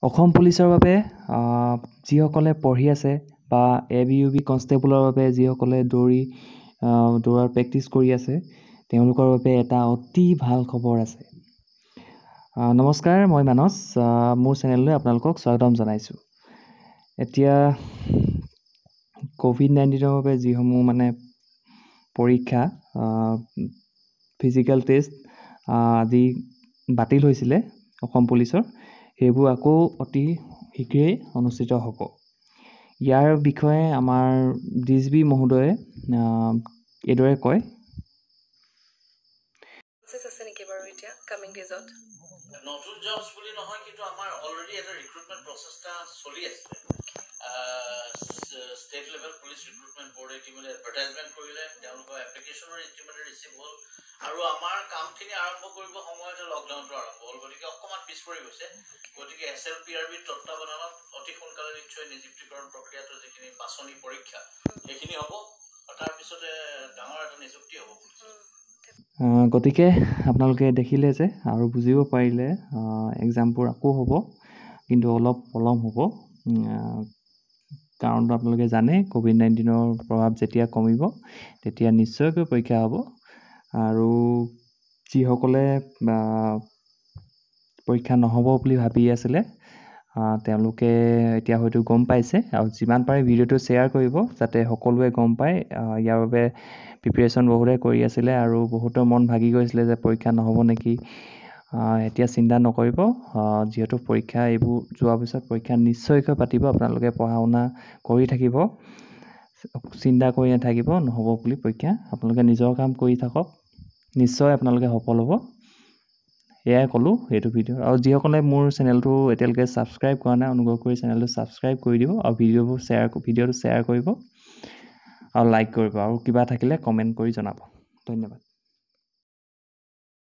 অসম পুলিচৰ বাবে যিসকলে পঢ়ি আছে বা এ বি ইউ বি কনষ্টেবলৰ বাবে যিসকলে দৌৰাৰ প্ৰেক্টিচ কৰি আছে, তেওঁলোকৰ বাবে এটা অতি ভাল খবৰ আছে। নমস্কাৰ, মই মানস, মোৰ চেনেললৈ আপোনালোকক স্বাগতম জনাইছোঁ। এতিয়া ক'ভিড-19ৰ বাবে যিসমূহ মানে পৰীক্ষা, ফিজিকেল টেষ্ট আদি বাতিল হৈছিলে অসম পুলিচৰ, সেইবোৰ আকৌ অতি শীঘ্ৰেই অনুষ্ঠিত হ'ব। ইয়াৰ বিষয়ে আমাৰ ডি জি পি মহোদয়ে এইদৰে কয়। আছে নেকি বাৰু এতিয়া কামিং ডেজত? নতুন জবছ বুলি নহয়, কিন্তু আমাৰ অলৰেডি এটা ৰিক্ৰুটমেণ্ট প্ৰচেছ এটা চলি আছিলে। ষ্টেট লেভেল পুলিচ ৰিক্ৰুটমেণ্ট বৰ্ডে ইতিমধ্যে এডভাৰটাইজমেণ্ট কৰিলে, তেওঁলোকৰ এপ্লিকেশ্যনো ইতিমধ্যে ৰিচিভ হ'ল আৰু আমাৰ কামখিনি আৰম্ভ কৰিব সময়তে লকডাউনটো আৰম্ভ হ'ল, গতিকে অকণমান পিছ পৰি গৈছে। গতিকে এছ এল পি আৰ বিৰ তত্বাৱধানত অতি সোনকালে নিশ্চয় নিযুক্তিকৰণ প্ৰক্ৰিয়াটো, যিখিনি বাছনি পৰীক্ষা, সেইখিনি হ'ব আৰু তাৰপিছতে ডাঙৰ এটা নিযুক্তি হ'ব পুলিচত। গতিকে আপোনালোকে দেখিলে যে আৰু বুজিব পাৰিলে, এক্সামবোৰ আকৌ হ'ব, কিন্তু অলপ পলম হ'ব। কাৰণটো আপোনালোকে জানে, ক'ভিড-19ৰ প্ৰভাৱ যেতিয়া কমিব তেতিয়া নিশ্চয়কৈ পৰীক্ষা হ'ব। আৰু যিসকলে পৰীক্ষা নহ'ব বুলি ভাবি আছিলে, তেওঁলোকে এতিয়া হয়তো গম পাইছে। আৰু যিমান পাৰে ভিডিঅ'টো শ্বেয়াৰ কৰিব, যাতে সকলোৱে গম পায়। ইয়াৰ বাবে প্ৰিপেৰেশ্যন বহুতে কৰি আছিলে আৰু বহুতৰ মন ভাগি গৈছিলে যে পৰীক্ষা নহ'ব নেকি। এতিয়া চিন্তা নকৰিব, যিহেতু পৰীক্ষা এইবোৰ যোৱাৰ পিছত পৰীক্ষা নিশ্চয়কৈ পাতিব। আপোনালোকে পঢ়া শুনা কৰি থাকিব, চিন্তা কৰি নাথাকিব নহ'ব বুলি পৰীক্ষা। আপোনালোকে নিজৰ কাম কৰি থাকক, নিশ্চয় আপোনালোকে সফল হ'ব। এয়াই ক'লোঁ এইটো ভিডিঅ'। আৰু যিসকলে মোৰ চেনেলটো এতিয়ালৈকে ছাবস্ক্ৰাইব কৰা নাই, অনুগ্ৰহ কৰি চেনেলটো ছাবস্ক্ৰাইব কৰি দিব আৰু ভিডিঅ'টো শ্বেয়াৰ কৰিব আৰু লাইক কৰিব আৰু কিবা থাকিলে কমেণ্ট কৰি জনাব। ধন্যবাদ।